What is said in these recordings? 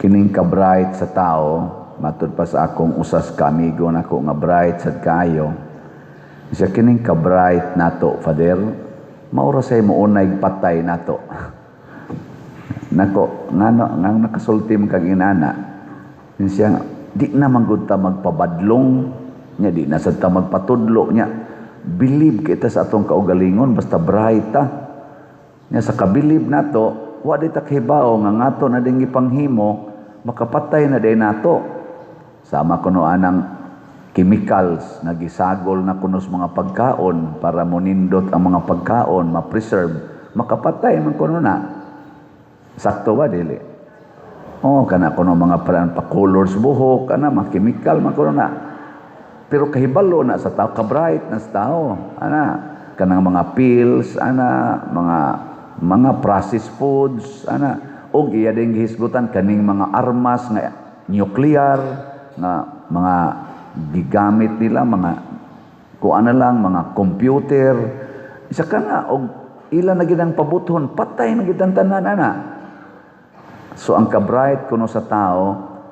Kining ka-bright sa tao, matud pa sa akong usas ka amigo nako nga bright sad kaayo. Siya, kining ka-bright nato, Father, mao ra say mounay patay nato. Nako, ngano nga nakasulti man kag inana? Siya, di na man gud ta magpabadlong nya, di na sad ta magpatudlo nya. Believe kita sa atong kaugalingon, basta bright ta. Nya sa kabilib nato, wa di ta kahibaw nga ngato na din gipanghimo, makapatay na din nato. Sama kuno anang chemicals nga gisagol na kuno sa mga pagkaon para monindot ang mga pagkaon, ma-preserve, makapatay man kuno na. Sakto ba, dili? Oh, kana kuno mga paraan pa colors buhok, kana mga chemical man kuno na. Pero kahibalo na sa tao, ka-bright na sa tao. Ana, kanang mga pills, ana, mga processed foods, ana, og iya din gihisgutan kaning mga armas nga nuclear nga mga gigamit nila, mga kuan na lang, mga computer. Isa ka na og ila na gid ang pabuthon, patay na gid ang tanan ana. So ang ka-bright kuno sa tao,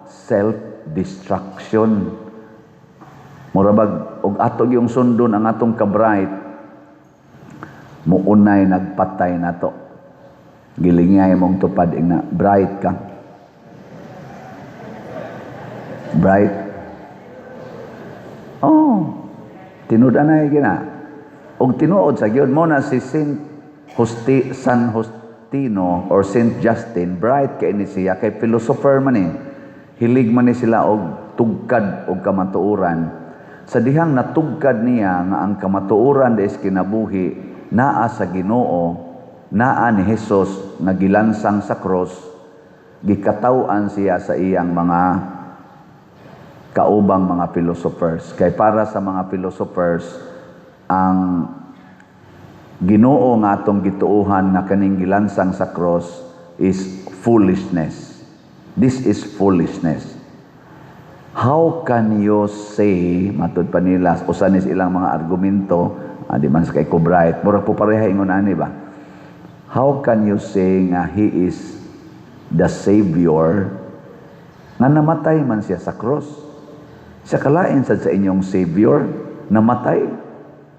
self-destruction. Mura bag og ato gyung sundon ang atong ka-bright, muunay nagpatay nato. Gilingay mong tupad, ingna, "Bright ka?" Bright? Oh, tinud anay gina. Og tinuod sa gyud mo na si Saint Justi, San Justino or Saint Justin, bright kay ni siya kay philosopher man eh. Hilig man ni sila og tugkad og kamatuoran. Sa dihang natugkad niya nga ang kamatuoran des kinabuhi naa sa Ginoo, naa ni Jesus nga gilansang sa cross, gikataw-an siya sa iyang mga kaubang mga philosophers. Kay para sa mga philosophers, ang Ginoo nga atong gituohan nga kaning gilansang sa cross is foolishness. This is foolishness. How can you say, matud pa nila, usa ni ilang mga argumento, di man sa kay ko bright, murag po pareha ingon ani ba? How can you say nga he is the Savior nga namatay man siya sa cross? Sa kalain sad sa inyong Savior, namatay.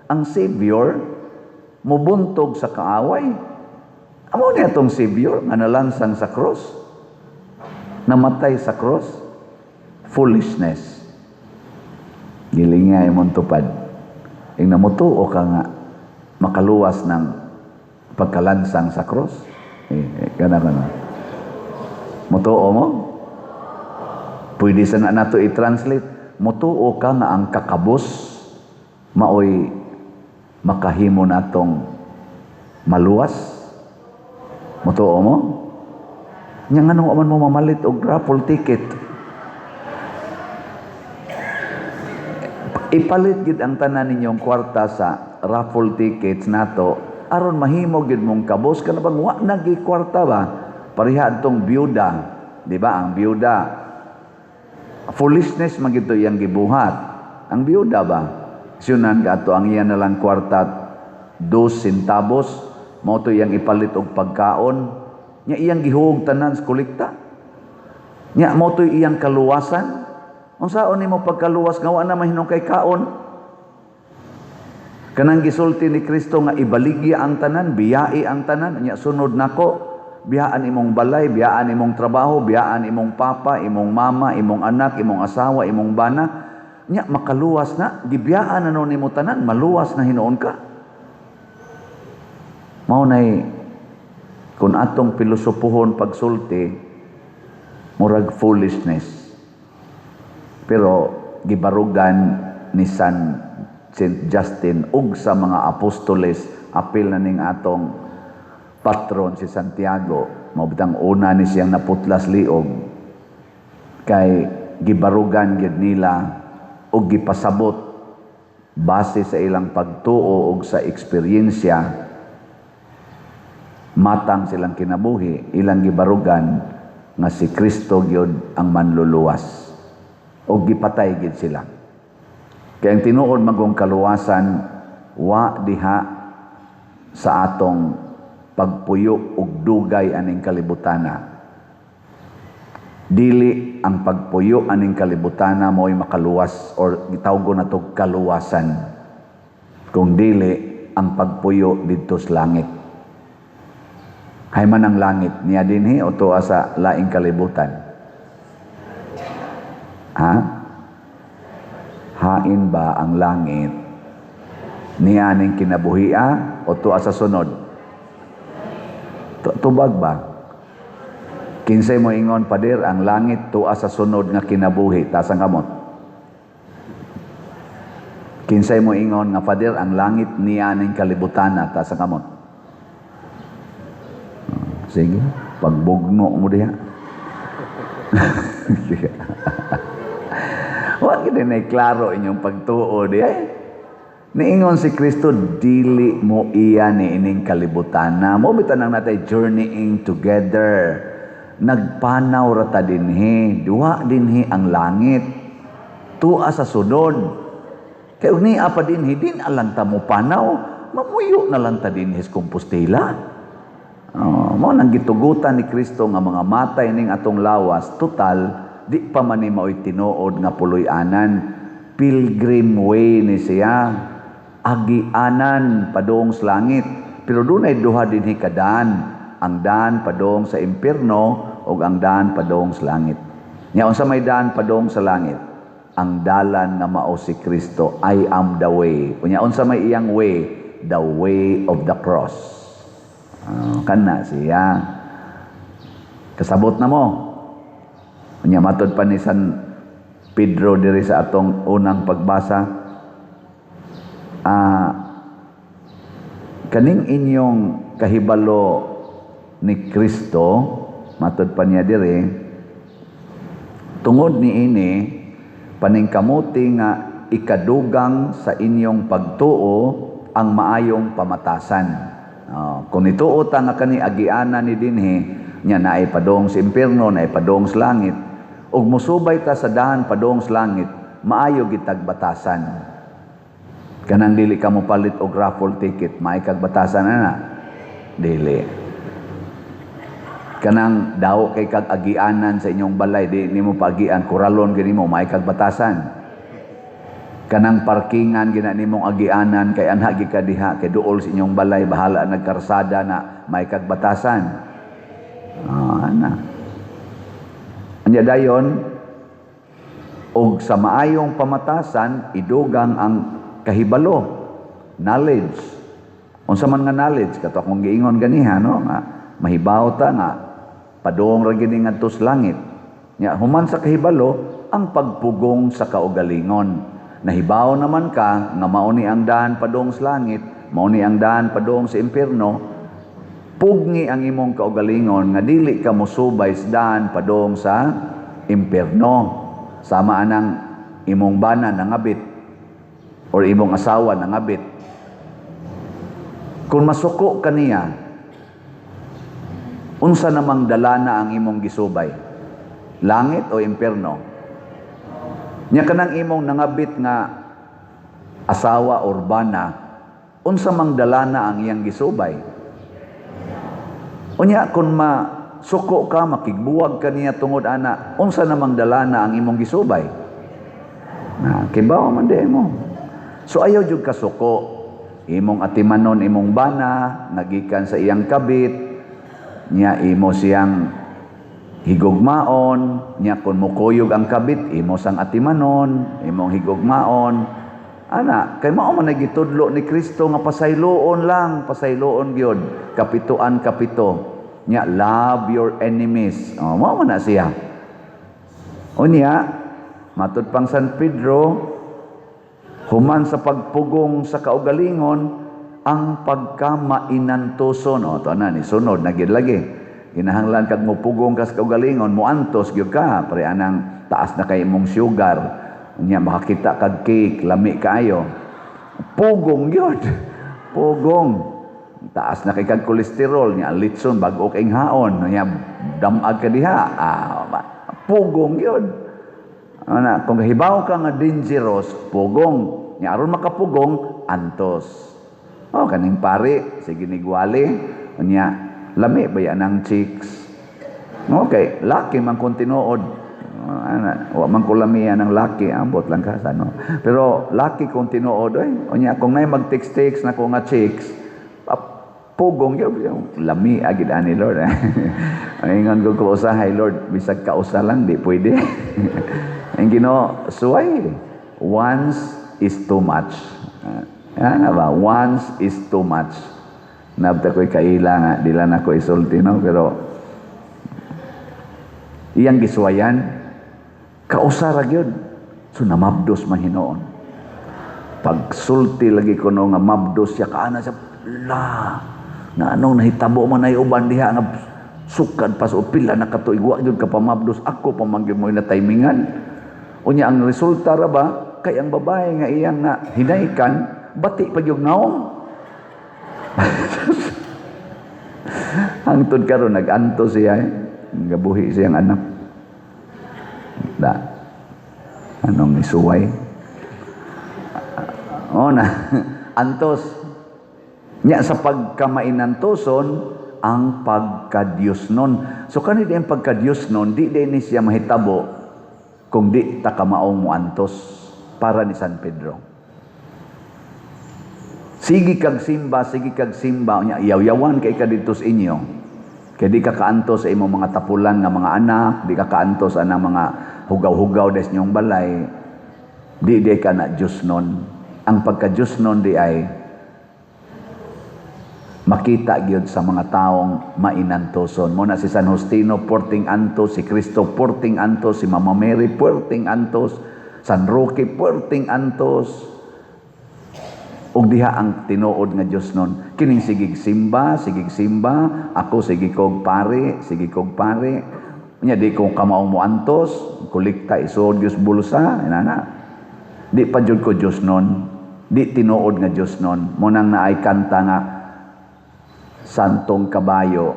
Ang Savior, mubuntog sa kaaway. Amo niya itong Savior nga nalansang sa cross? Namatay sa cross? Foolishness. Gilingay mong tupad. Ing namutuo ka nga makaluwas ng pagkalansang sa cross. Eh, kana kana. Mutuo mo? Pwede sa na nato i-translate. Mutuo ka nga ang kakabos maoy makahimo natong maluwas? Mutuo mo? Nya nganong man mo mamalit og raffle ticket? Ipalit gid ang tanan ninyong kwarta sa raffle tickets nato aron mahimo gid mong kabos, kana bang wa na gi kwarta ba? Pareha adtong byuda, di ba? Ang byuda, foolishness man gid to iyang gibuhat. Ang byuda ba? Siyunan ka ato ang iya na lang kwarta, 2 centavos, mao to iyang ipalit og pagkaon. Nya iyang gihuog tanan sa kolekta. Nya mao to iyang kaluwasan. Unsaon nimo pagkaluwas nga wa na mahinong kay kaon? Kanang gisulti ni Kristo nga ibaligya ang tanan, biyai ang tanan, nya sunod nako, biyaan imong balay, biyaan imong trabaho, biyaan imong papa, imong mama, imong anak, imong asawa, imong bana, nya makaluwas na, gibiyaan na nun nimo tanan, maluwas na hinuon ka. Mao nay kung atong pilosopohon pagsulti, murag foolishness. Pero gibarugan ni Saint Justin ug sa mga apostoles, apil na ning atong patron si Santiago, mao bitang una ni siyang naputlas liog kay gibarugan gyud nila ug gipasabot base sa ilang pagtuo ug sa eksperyensya matang silang kinabuhi, ilang gibarugan nga si Kristo gyud ang manluluwas ug gipatay gyud sila. Kaya ang tinuod magong kaluwasan wa diha sa atong pagpuyo og dugay aning kalibutana. Dili ang pagpuyo aning kalibutana mo'y makaluwas or gitawgo nato kaluwasan. Kung dili ang pagpuyo didto sa langit. Hay man ang langit niya dinhi o tuwa sa laing kalibutan? Ha? Hain ba ang langit niya ning kinabuhia o tuwa sa sunod? Tubag ba? Kinsay mo ingon, "Pader, ang langit tuwa sa sunod nga kinabuhi"? Taas ang kamot. Kinsay mo ingon nga, "Pader, ang langit niya ning kalibutana"? Taas ang kamot. Sige, pagbugno mo diha. Wa gid na klaro inyong pagtuo diha. Niingon si Kristo, dili mo iya ni ining kalibutana. Mo bitaw nang natay journeying together. Nagpanaw ra ta dinhi, duha dinhi ang langit. Tua sa sunod. Kay ug niya pa dinhi, din alang ta mo panaw, mamuyo na lang ta dinhi sa Compostela. Oh, mo nang gitugutan ni Kristo nga mga matay ning atong lawas, total di pa man ni maoy tinuod nga puloy-anan. Pilgrim way ni siya. Agianan padung sa langit. Pero dunay duha dinhi ka daan. Ang daan padung sa impierno ug ang daan padung sa langit. Nya unsa may daan padung sa langit? Ang dalan nga mao si Kristo. I am the way. Unya unsa may iyang way? The way of the cross. Kana siya. Kasabot na mo. Unya matod pa ni San Pedro diri sa atong unang pagbasa, kaning inyong kahibalo ni Kristo, matod pa niya diri, tungod niini paningkamuti nga ikadugang sa inyong pagtuo ang maayong pamatasan. Kung nituo ta nga kani agianan ni dinhi nya naay padong sa impierno, naay padong sa langit, ug mosubay ta sa dahan padong sa langit, maayo gitag batasan. Kanang dili ka mo palit og raffle ticket, maay kag batasan ana? Dili. Kanang daw kay kag agianan sa inyong balay, di nimo paagian, kuralon gani mo, maay kag batasan. Kanang parkingan gina nimong agianan kay anha gi ka diha kay duol sa inyong balay, bahala nagkarsada na, maay kag batasan. Ana. Anya dayon og sa maayong pamatasan idugang ang kahibalo, knowledge. Unsa man nga knowledge? Kato akong giingon ganiha, no, nga mahibaw ta nga padung ra gid ngadto sa langit. Nya human sa kahibalo ang pagpugong sa kaugalingon. Nahibaw naman ka nga mao ni ang daan padung sa langit, mao ni ang daan padung sa impierno. Pugni ang imong kaugalingon nga dili ka mosubay sa daan padung sa impierno. Sama anang imong bana nangabit or imong asawa nangabit. Kung masuko kaniya, unsa namang dalana ang imong gisubay? Langit o impierno? Nya kanang imong nangabit nga asawa or bana, unsa mang dalana ang iyang gisubay? Unya kung masuko ka, makigbuwag ka niya tungod ana, unsa namang dalana ang imong gisubay? Na, kibaw man di mo. So ayaw jud kasuko. Imong atimanon imong bana, nagikan sa iyang kabit, nya imo siyang higugmaon, nya kung mukuyog ang kabit, imo sang atimanon, imong higugmaon. Ana, kay mao man gitudlo ni Kristo nga pasayloon lang, pasayloon gyud, kapituan kapito. Nya love your enemies. Oh, mao man na siya. Unya, matud pang San Pedro, human sa pagpugong sa kaugalingon, ang pagkamainantoson. O, ito na, ni sunod na gid lagi. Kinahanglan kag mupugong ka sa kaugalingon, muantos gyud ka, pre anang taas na kay imong sugar. Unya makakita kag cake, lami kaayo. Pugong gyud. Pugong. Taas na kay kag kolesterol, nya litson bag-o kay haon, nya damag ka diha. Pugong gyud. Ana, kung hibaw ka nga dangerous, pugong. Nya aron makapugong, antos. Oh, kaning pare, sige nigwali, unya lami ba yan ang chicks? Okay, laki man kung tinuod. Ana, wa man ko lamian ng laki, ambot lang ka sa no. Pero laki kung tinuod oy. Unya kung nay mag-text-text na ko nga chicks, pugong yun, yung lami agid ani, Lord. Ingon ko ko usahay, Lord, bisag kausa lang di pwede. Ang Ginoo, suway. Once is too much. Ano ba? Once is too much. Nabta ko'y kaila nga, di lang ako isulti, no? Pero, iyang gisuwayan, kausa ra gyud. So, namabdos man hinuon. Pagsulti lagi ko no nga mabdos siya, kaana siya, la, na anong nahitabo man ay uban diha nga sukad pa sa pila na katuig wa gyud ka pamabdos, ako pa man gyud mo na timingan. Unya ang resulta ra ba kay ang babae nga iyang na hinaykan bati pa gyud naong. Hangtod karon nag-anto siya eh. Gabuhi siyang anak. Da. Anong isuway? O na, antos. Nya sa pagkamainantoson, ang pagka-Diyos nun. So kani di ang pagka-Diyos nun, di din ni siya mahitabo kung di ta kamaong moantos para ni San Pedro. Sige kag simba, sige kag simba, unya yaw-yawan kay ka didto sa inyo. Kay di ka kaantos sa imong mga tapulan nga mga anak, di ka kaantos ana mga hugaw-hugaw des inyong balay. Di di ka na Diyos nun. Ang pagka-Diyos nun di ay makita gyud sa mga taong mainantoson. Mo na si San Justino porting antos, si Kristo porting antos, si Mama Mary porting antos, San Roque porting antos. Ug diha ang tinuod nga Dios nun. Kining sigig simba, sigig simba, ako sige kog pare, sige kog pare. Nya di ko kamaong mo antos, kolekta isuod gyud bulsa, inana. Di pa jud ko Dios nun. Di tinuod nga Dios nun. Mo nang naay kanta nga Santong Kabayo.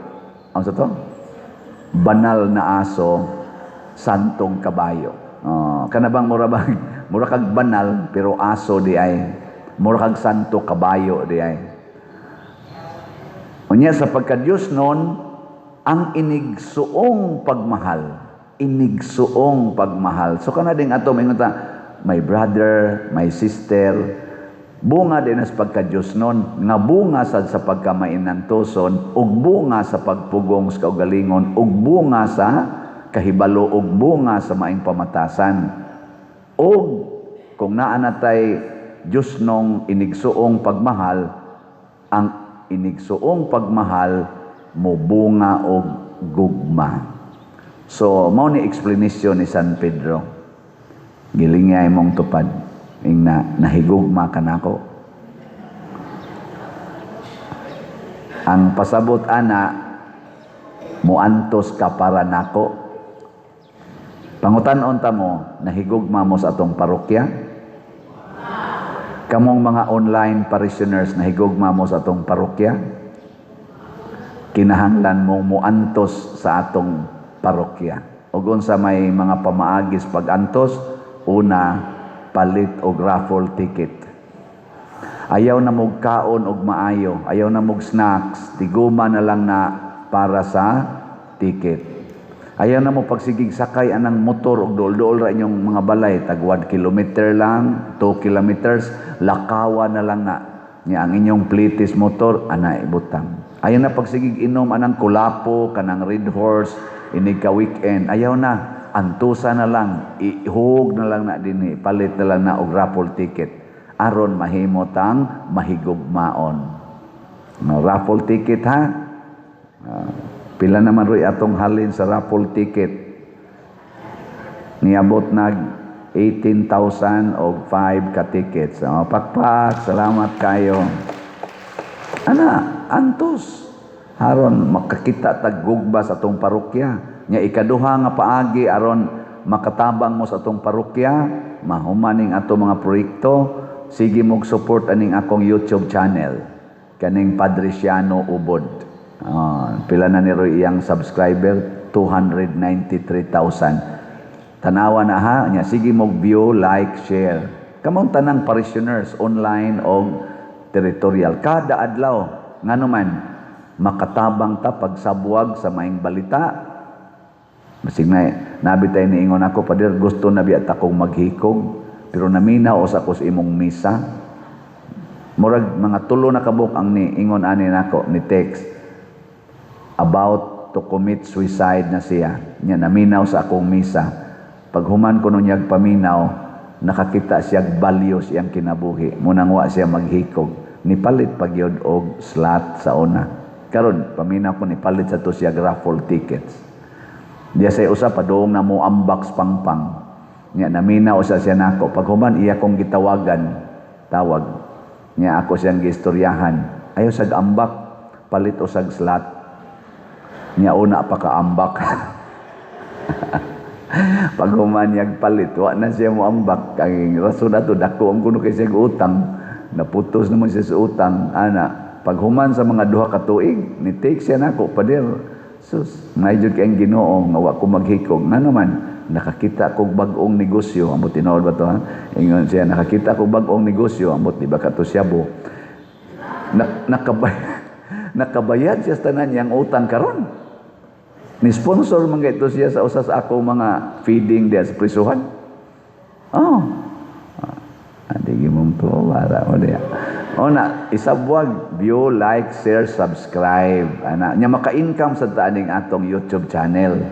Ano sa to? Banal na aso, Santong Kabayo. Oh, kana bang mura bang mura kag banal pero aso di ay. Mura kag santo, kabayo di ay. Unya sa pagka-Diyos nun, ang inigsuong pagmahal. Inigsuong pagmahal. So kana ding ato maingon ta, my brother, my sister, bunga din as pagka-Diyos nun, nga bunga sad sa pagkamainantoson, ug bunga sa pagpugong sa kaugalingon, ug bunga sa kahibalo, ug bunga sa maing pamatasan. Ug kung naa na tay Diyos nung inigsuong pagmahal, ang inigsuong pagmahal mobunga og gugma. So, mao ni explanation ni San Pedro. Gilingay mong tupad. Ing na, nahigugma ka nako. Ang pasabot ana, muantos ka para nako. Pangutan-on ta mo, nahigugma mo sa atong parokya? Kamong mga online parishioners, nahigugma mo sa atong parokya? Kinahanglan mong muantos sa atong parokya. Ug unsa may mga pamaagis pag-antos? Una, palit og raffle ticket. Ayaw na mog kaon og maayo, ayaw na mog snacks, tiguma na lang na para sa ticket. Ayaw na mo pagsigig sakay anang motor og duol-duol ra inyong mga balay, tag 1 kilometer lang, 2 kilometers, lakawa na lang na. Nya ang inyong plitis motor ana ibutang. Ayaw na pagsigig inom anang kulapo, kanang Red Horse, inig ka weekend, ayaw na, antusa na lang, ihug na lang na dinhi, palit na lang na og raffle ticket aron mahimo tang mahigugmaon. No, raffle ticket ha. Pila naman roy atong halin sa raffle ticket? Niabot nag 18,000 og 5 ka tickets. Oh, pakpak, salamat kayo. Ana, antos. Aron makakita tag gugba sa atong parokya. Nya ikaduha nga paagi aron makatabang mo sa atong parokya, mahumaning ato mga proyekto, sige mog support aning akong YouTube channel kaning Padre Siano Ubod. Pila na ni Roy iyang subscriber? 293,000. Tanawa na ha, nya sige mog view, like, share. Kamong tanang parishioners online o territorial kada adlaw, ngano man makatabang ta pagsabwag sa maing balita. Masig na nabi tayo niingon ako, "Pader, gusto na biya akong maghikog, pero naminaw sa ako sa imong misa." Murag mga tulo na kabuk ang niingon ani nako, ni text, about to commit suicide na siya. Nya naminaw sa akong misa. Paghuman ko niyag paminaw, nakakita siya value siyang kinabuhi. Munang wa siya maghikog. Nipalit pagyod og slot sa una. Karon paminaw ko, nipalit sa to siya raffle tickets. Diya sa usa padung na mo ambak pangpang. Nya naminaw sa siya nako. Paghuman iya kong gitawagan, tawag. Nya ako siyang giistoryahan. "Ayaw sag ambak, palit usag slot." Nya una pa ka ambak. Paghuman niyag palit, wa na siya mo ambak. Ang rason ato, dako ang kuno kay siya utang. Naputos naman siya sa utang. Ana, paghuman sa mga 2 ka tuig, ni take siya nako, "Pader, sus, may jud kay ang Ginoo nga wa ko maghikog. Ngano man, nakakita kog bag-ong negosyo." Ambot tinuod ba to, ha? Ingon siya, "Nakakita kog bag-ong negosyo." Ambot di ba kato siyabo. Nakabayad siya sa tanan niyang utang karon. Ni sponsor man ito siya sa usa sa ako mga feeding diya sa prisuhan. Oh. Ah, di mong to para mo diya. O na, isabwag, view, like, share, subscribe. Ana, nya maka-income sa taaning atong YouTube channel.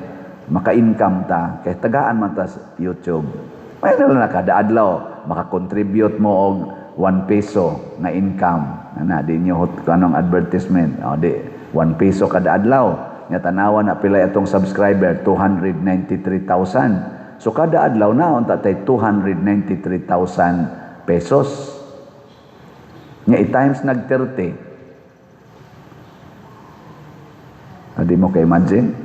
Maka-income ta kay tagaan man ta sa YouTube. May na lang kada adlaw maka-contribute mo og 1 peso na income. Ana, di niyo hot kanong advertisement. O di 1 peso kada adlaw. Nya tanawa na pila atong subscriber, 293,000. So kada adlaw na unta tay 293,000 pesos. Nya i-times nag 30. Adi mo kay imagine?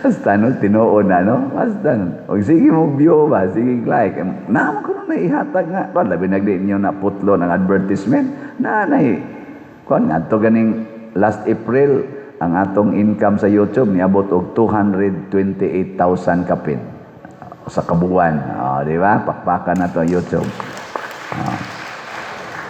Basta no, tinuod na, no? Basta, og sige mo view ba, sige like. Na mo kuno na ihatag nga. Kuan labi nagdi niyo na putlo ng advertisement. Na nay kuan ngadto ganing last April ang atong income sa YouTube niabot og 228,000 kapin sa kabuan. Oh, di ba? Pakpakan na to YouTube. Oh.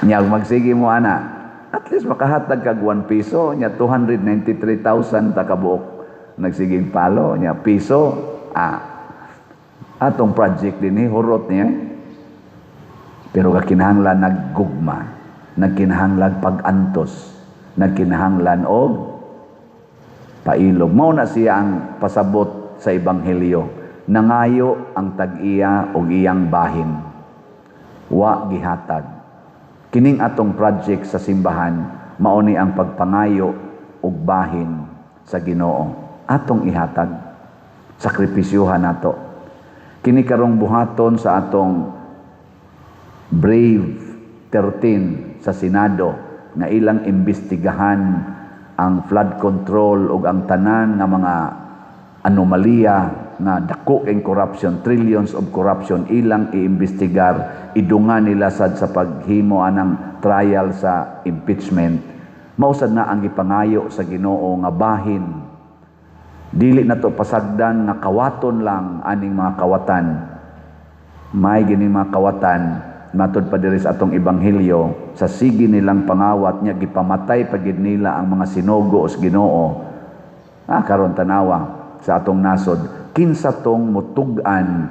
Nya magsige mo ana, at least makahatag kag 1 piso, nya 293,000 ta kabuok nagsiging palo, nya piso, atong project dinhi hurot niya. Pero kakinahanglan naggugma, nagkinahanglan pag-antos, nagkinahanglan og pailog. Mao na siya ang pasabot sa ebanghelyo. Nangayo ang tag-iya og iyang bahin. Wa gihatag. Kining atong project sa simbahan, mao ni ang pagpangayo og bahin sa Ginoo. Atong ihatag. Sakripisyuhan nato. Kini karong buhaton sa atong Brave 13 sa Senado nga ilang imbestigahan ang flood control ug ang tanan nga mga anomalya nga dako kay corruption, trillions of corruption ilang iimbestigar, idungan nila sad sa paghimo anang trial sa impeachment. Mao sad na ang gipangayo sa Ginoo nga bahin. Dili na to pasagdan nga kawaton lang aning mga kawatan. May gini mga kawatan matod pa diri sa atong ebanghelyo, sa sige nilang pangawat niya gipamatay pagid nila ang mga sinugo sa Ginoo. Karon tanawa sa atong nasod, kinsa tong mutug-an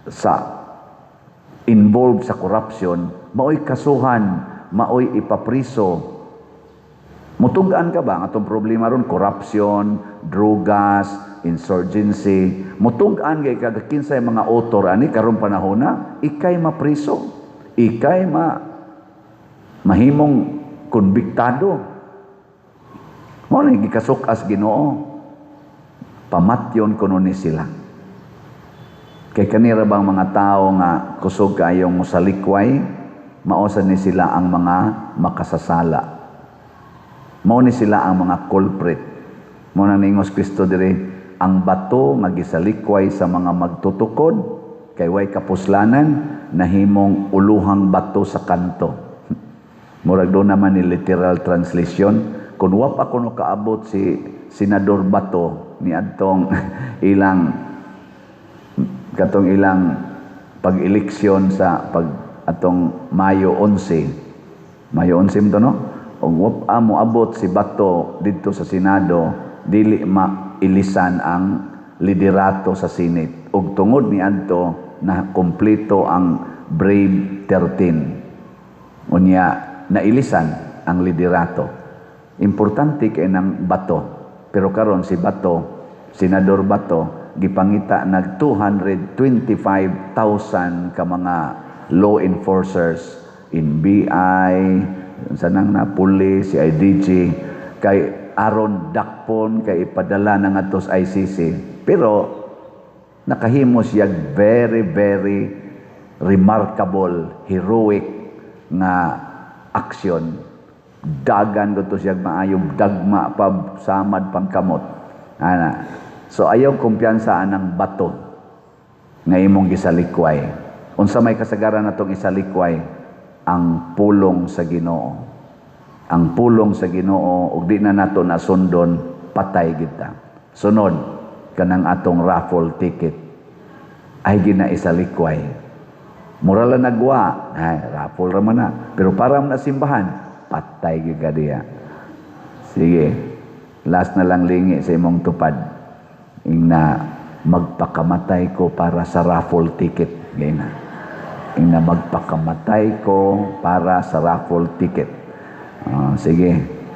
sa involved sa corruption, maoy kasuhan, maoy ipapriso. Mutug-an ka ba? Ang atong problema ron, corruption, drugas, insurgency. Mutug-an kay kag kinsay mga author ani karon panahona, ikay mapriso, ikay mahimong konbiktado. Mao ni gikasuk-as Ginoo. Pamatyon kuno ni sila. Kay kanira bang mga tao nga kusog kayong mosalikway, mao sa ni sila ang mga makasasala. Mao ni sila ang mga culprit. Mao na ningos Kristo diri, ang bato nga gisalikway sa mga magtutukod kay way kapuslanan, nahimong uluhang bato sa kanto. Murag do naman ni literal translation. Kung wa pa kuno kaabot si Senador Bato ni adtong ilang katong ilang pag-eleksyon sa pag atong Mayo 11. Mayo 11 to, no? Og wa pa moabot si Bato didto sa Senado, dili mailisan ang liderato sa Senate. Ug tungod ni adto na kompleto ang Brave 13. Unya nailisan ang liderato. Importante kay ng Bato. Pero karon si Bato, Senador Bato, gipangita nag 225,000 ka mga law enforcers NBI, sa nang na police, CIDG, kay aron dakpon kay ipadala na ngadto sa ICC. Pero nakahimo siya very, very remarkable, heroic nga aksyon. Dagan ko to siya maayo, dagma pa, samad pang kamot. Ana. So ayaw kumpiyansa anang Bato nga imong gisalikway. Unsa may kasagaran natong isalikway? Ang pulong sa Ginoo. Ang pulong sa Ginoo ug di na nato nasundon, patay kita. Sunod kanang atong raffle ticket ay gina isalikway. Mura lang nagwa, ay raffle ra man na. Pero para na simbahan, patay gyud ka diya. Sige. Last na lang, lingi sa imong tupad. Ingna, "Magpakamatay ko para sa raffle ticket." Gayna. Ingna, "Magpakamatay ko para sa raffle ticket." Ah, sige.